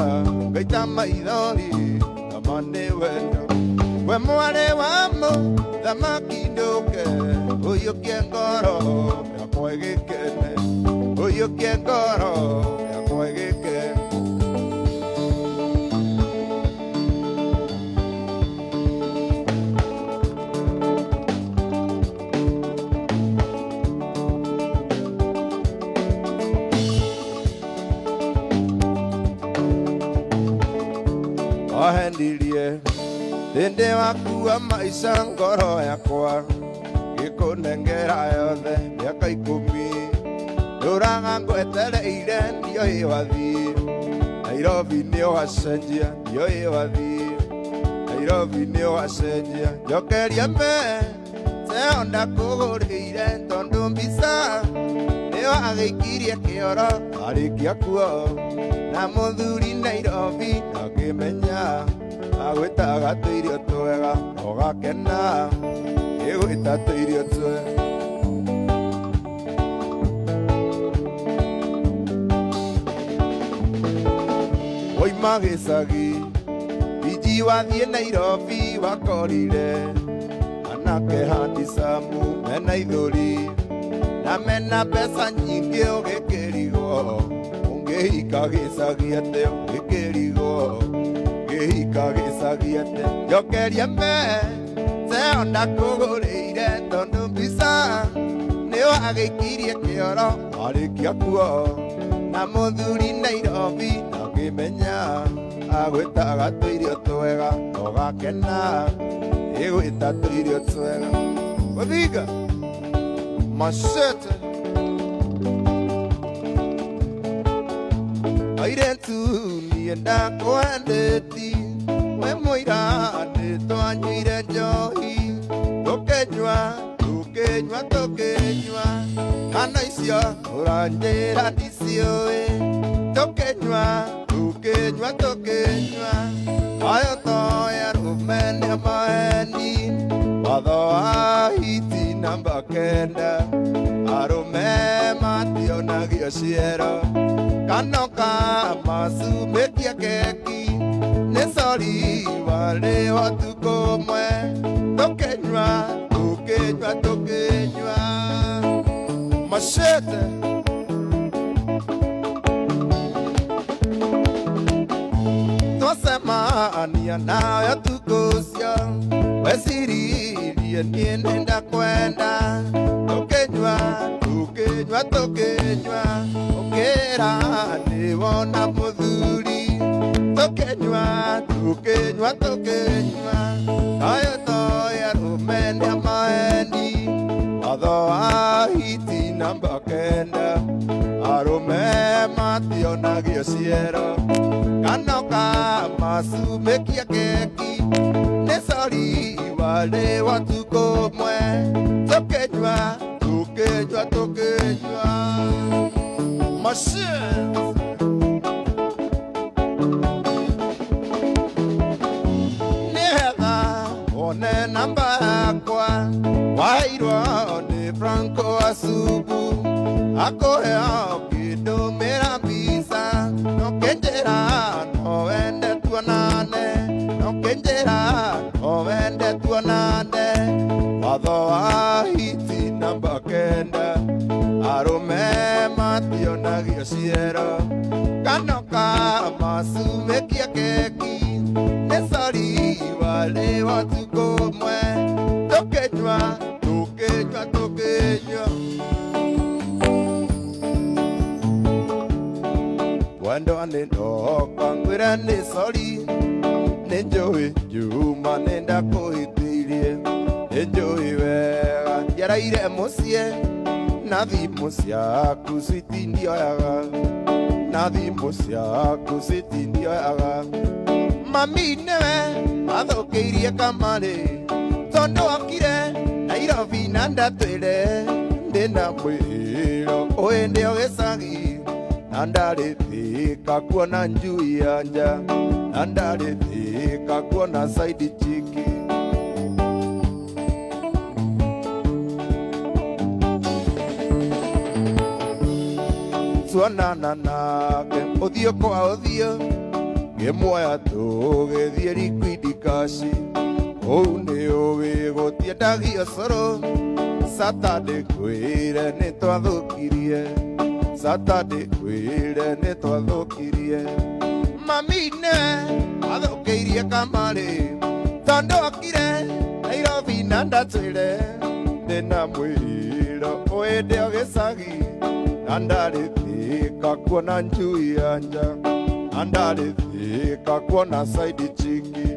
Speaker 5: ngaita maithori na ma nĩ wendo we mwarĩ wa mũthamaki ndũke ũiyũkie ngoro yakwa ĩgĩkene ũiyũkie ngoro yakwa ĩgĩkene. Wahendirie thĩndĩ wakua maica ngoro yakwa gĩkũnengera yothe mĩaka ikũmi ndũraga ngwetereire ndioĩ wathiĩ Nairobi nĩ ũgacenjia ndioĩ wathiĩ Nairobi nĩ ũgacenjia njokeria me teo ndakũgũrĩire tondũ mbica nĩyo agĩikirie kĩoro arĩkia kuo na mũthuri Nairobi ndangĩmenya agwĩtaga tũirio twega ũgakena ĩgwĩta tũirio twega. Woima gĩcagi iji wathiĩ Nairobi wakorire anake handicamu mena ithũri na mena mbeca nyingĩ ũgĩkĩrigwo ũngĩhika gĩcagi atĩa ũgĩkĩrigwo ngĩhika gĩcagi atĩa njokeria me teo ndakũgũrĩire tondũ mbica nĩyo agĩikirie kĩoro arĩkia kuo na mũthuri Nairobi ndangĩmenya agwĩtaga tũirio twega ũgakena ĩgwĩta tũirio twega. Gũthinga Machete. Airĩtu niĩ ndakwendeti we mũira nĩtwanyuire njohi tũkĩnyua tũkĩnyua tũkĩnyua kana icio ũranjĩra ndiciũĩ tũkĩnyua tũkĩnyua tũkĩnyua ayo toya rũme nĩ maheni watho wa hiti namba 9 arũme mationagio ciero kanoka macumĩkia keki nĩ sori warĩ ũtukũ ũmwe tũkĩnyua tũkĩnyua tũkĩnyua machete. Twacemania nawe ũtukũ ũcio weciririe niĩ nĩndakwenda tũkĩnyua tũkĩnyua tũkĩnyua ũkĩra nĩwona mũthuri tũkĩnyua tũkĩnyua tũkĩnyua ayo toya rũme nĩ maheni watho wa hiti namba 9 arũme mationagio ciero kanoka macumĩkia keki nĩ sori warĩ ũtukũ ũmwe tũkĩnyua tũkĩnyua tũkĩnyua machine. Nĩgetha wone namba yakwa waheirwo nĩ Franco Asubu akũhe ũkĩndũmĩra mbica nokĩnjĩra no wende tuonane nokĩnjĩra no wende tuonane watho wa hiti namba 9 arũme mationagio ciero kanoka macumĩkia keki nĩ sori warĩ ũtukũ ũmwe tũkĩnyua tũkĩnyua tũkĩnyua wendo nĩ ndoka ngwĩre nĩ sori nĩ njũĩ njuma nĩ ndakũhĩtĩirie nĩ njũĩ wega ndiaraire mũciĩ na thimũ ciaku switi ndioyaga na thimũ ciaku switi ndioyaga mami nĩwe wathũkĩirie kamarĩ tondũ okire Nairobi na ndatwĩre ndĩna mwĩro ũĩ ndĩ o gĩcagi na ndarĩthĩka kuona njui ya nja na ndarĩthĩka kuona side chiki. Tuonana nake ũthiũ kwa ũthiũ ngĩmuoya tũgĩthiĩ liquid cash kũu nĩ ũĩ gũtiendagio cũrũ Saturday kwĩre nĩ twathũkirie Saturday kwĩre nĩ twathũkirie mami nĩwe wathũkĩirie kamarĩ tondũ okire Nairobi na ndatwĩre ndĩna mwĩro ũĩ ndĩ o gĩcagi na ndarĩthĩka kuona njui ya nja na ndarĩthĩka kuona side chiki.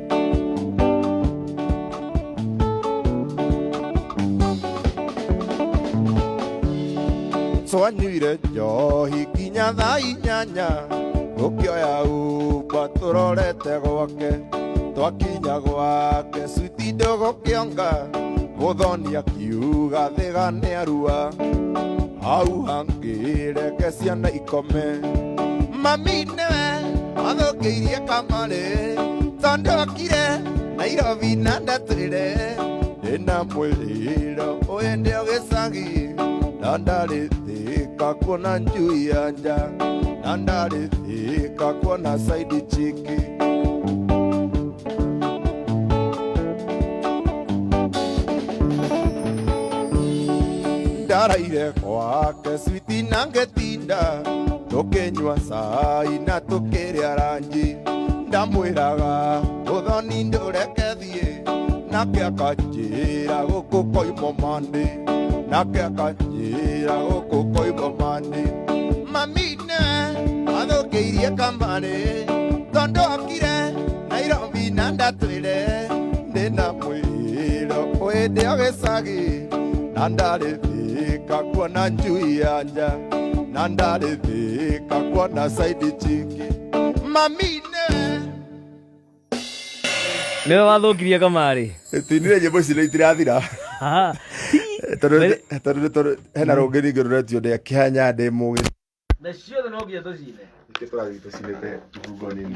Speaker 5: Twanyuire njohi nginya thaa 8 tũkĩoya Uber tũrorete gwake twakinya gwake switi ndũgũkĩonga mũthoni akiuga thĩga nĩ arua hau hangĩ reke ciana ikome mami nĩwe wathũkĩirie kamarĩ tondũ okire Nairobi na ndatwĩre ndĩna mwĩrĩro ũyũ ndĩ o gĩcagi na ndarĩthĩka kuona njui ya nja na ndarĩthĩka kuona side chiki. Ndaraire gwake switi na ngĩtinda tũkĩnyua cai na tũkĩrĩa ranji ndamwĩraga mũthoni ndũreke thiĩ nake akanjĩra gũkũ koimwo mandi nake akanjĩra gũkũ koimwo mandi mami nĩwe wathũkĩirie kamarĩ tondũ okire Nairobi na ndatwĩre ndĩna mwĩro ũĩ ndĩ o gĩcagi na ndarĩthĩka kuona njui ya nja Na ndarĩthĩka kuona side chick mami nĩwe.
Speaker 2: Nĩwe wathũkirie kamarĩ.
Speaker 1: Tuinire nyĩmbo ici nĩ itirathira.
Speaker 2: Ah,
Speaker 1: Tondũ tondũ tondũ hena rũngĩ ningĩ rũretio ndĩ kĩhanya ndĩ mũgĩ.
Speaker 2: Na ciothe no nginya tũcine.
Speaker 1: Nĩkĩo tũrathiĩ tũcinĩte ibungo nini.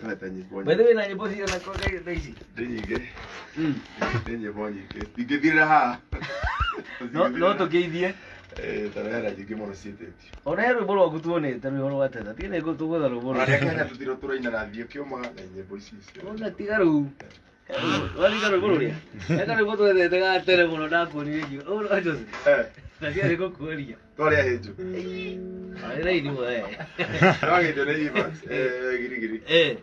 Speaker 1: Tũrete nyĩmbo
Speaker 2: By the way, na nyĩmbo cigana kwa thaa ici?
Speaker 1: Nĩ nyingĩ. Nĩ nyĩmbo nyingĩ. Ingĩthirĩra haha.
Speaker 2: No tũkĩithie.
Speaker 1: Eh, tondũ hena nyingĩ mũno ciĩtĩtio.
Speaker 2: Ona he rwĩmbo rwaku tuonete rwĩho rwa teta. Tiga nĩ tũgwetha rwĩmbo
Speaker 1: Ona rĩa
Speaker 2: rũu.
Speaker 1: Kenya tũtirĩ tũraina na thiĩ kĩũma na nyĩmbo ici ciothe.
Speaker 2: Ona tiga rũu. Wariga rwĩmbo rũrĩa. Eka rwĩmbo twethete ga tene mũno ndakuonire ngiuga. Oh, no, Jose.
Speaker 1: Eh,
Speaker 2: Na ndiarĩ gũkuoria.
Speaker 1: twarĩ ahĩnju.
Speaker 2: Arĩ raini we.
Speaker 1: Twagĩtio nĩ Evans, eh, girigiri.
Speaker 2: Eh,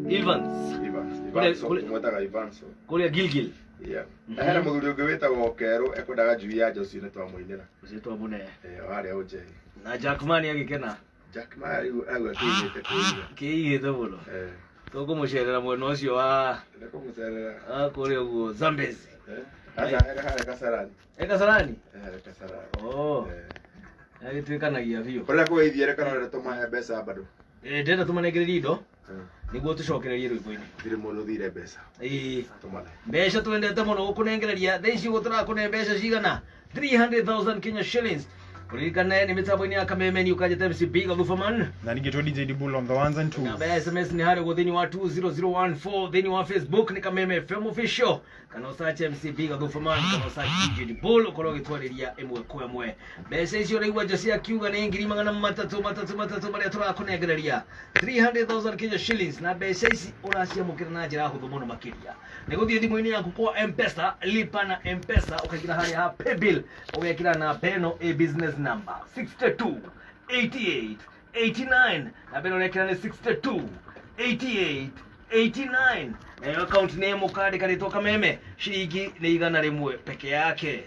Speaker 2: Evans.
Speaker 1: Evans,
Speaker 2: Kũrĩa-
Speaker 1: Evanso,
Speaker 2: kũrĩa-
Speaker 1: tũmwĩtaga Evanso.
Speaker 2: Kũrĩa Gilgil.
Speaker 1: Yeah. Na hena mũthuri ũngĩ wĩtagwo Kerũ ekwendaga njui ya Josi nĩ twamũinĩra.
Speaker 2: Ũcio twamũne.
Speaker 1: Eh, harĩa Ũnjeri.
Speaker 2: Na Jackman agĩkena.
Speaker 1: Jack Maya rĩu agua kĩigĩte kĩiga.
Speaker 2: Kĩigĩte mũno.
Speaker 1: Eh,
Speaker 2: Tũkũmũcerera mwena ũcio wa
Speaker 1: nĩ kũmũcerera.
Speaker 2: wa kũrĩa ũguo Zambezi.
Speaker 1: Eh, aca hena harĩa Kasarani.
Speaker 2: E Kasarani?
Speaker 1: Eh, harĩa Kasarani.
Speaker 2: Oh,
Speaker 1: Eh.
Speaker 2: agĩtuĩkanagia biũ.
Speaker 1: Kũrĩa kũgeithia kana ũrenda tũmahe mbeca bado.
Speaker 2: Eh, ndĩrenda tũmanengererie indo
Speaker 1: Eh,
Speaker 2: nĩguo tũcokererie rwĩmbo-inĩ.
Speaker 1: Ndirĩ mũndũ ũthire mbeca.
Speaker 2: Ĩĩ.
Speaker 1: Tũmane.
Speaker 2: Mbeca twendete mũno gũkũnengereria thaa ici ũguo tũrakũne mbeca cigana 300,000 Kenya shillings. Ũririkane nĩ mĩtambo-inĩ ya Kameme ni ũkanjĩta MC Big Lufaman.
Speaker 3: Na ningĩtwo DJ Dibul on the ones and twos.
Speaker 2: Namba ya SMS ni harĩa ũguo thĩinĩ wa 20014 thĩinĩ wa Facebook nĩ Kameme FM official kana ũsearch MC Big Lufaman kana ũsearch DJ Dibul ũkorwo ũgĩtwarĩria ĩmwe kwa ĩmwe. Mbeca icio ũraigua Jose akiuga nĩ ngiri magana matatũ matatũ matatũ marĩa tũrakũnengereria 300,000 Kenya shillings na mbeca ici ũraciamũkĩra na njĩra hũthũ mũno makĩria. Nĩ gũthiĩ thimũ-inĩ yaku kwa M-Pesa, lipa na M-Pesa ũkaingĩra harĩa ha paybill ũgekĩra namba ĩno ĩ business number 62 88 89 namba ĩno ũrekĩra nĩ 62 88 89 nayo account name ũkandĩka rĩtwa Kameme ciringi nĩ 100 peke yake.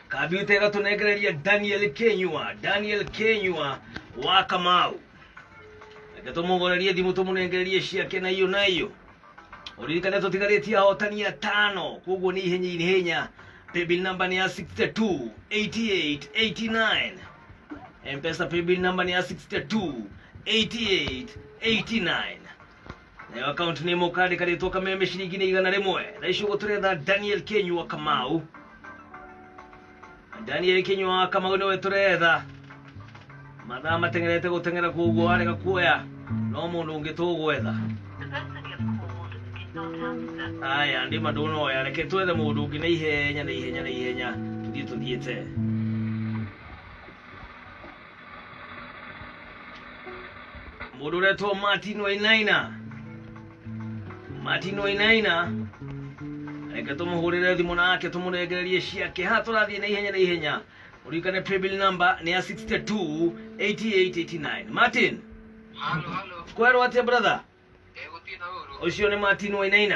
Speaker 2: Kambiuta ĩgatũnengereria Daniel Kenyua, Daniel Kenyua wa Kamau. Reke tũmũgorerie thimũ tũmũnengererie ciake na iyo na iyo. Ũririkane tũtigarĩtie ahotani atano koguo nĩ ihenya ihenya. Paybill number nĩ ya 62 88 89. M-Pesa paybill number nĩ ya 62 88 89. Nayo account name ũkandĩka rĩtwa Kameme ciringi nĩ 100. Thaa ici ũguo tũretha Daniel Kenyua Kamau. Daniel Kenyua wa Kamau nĩwe tũretha. Mathaa mateng'erete gũteng'era koguo warega kuoya no mũndũ ũngĩ tũgwetha. Aya ndĩma ndũnoya reke twethe mũndũ ũngĩ na ihenya na ihenya na ihenya tũthiĩ tũthiĩte. Mũndũ ũretwo Martin Wainaina. Martin Wainaina reke tũmũhũrĩre thimũ nake tũmũnengererie ciake haha tũrathiĩ na ihenya na ihenya. Ũririkane paybill number nĩ ya 62 88 89. Martin,
Speaker 4: Halo, halo.
Speaker 2: kwerwo atĩa brother?
Speaker 4: Gũtirĩ na ũru.
Speaker 2: Ũcio nĩ Martin Wainaina.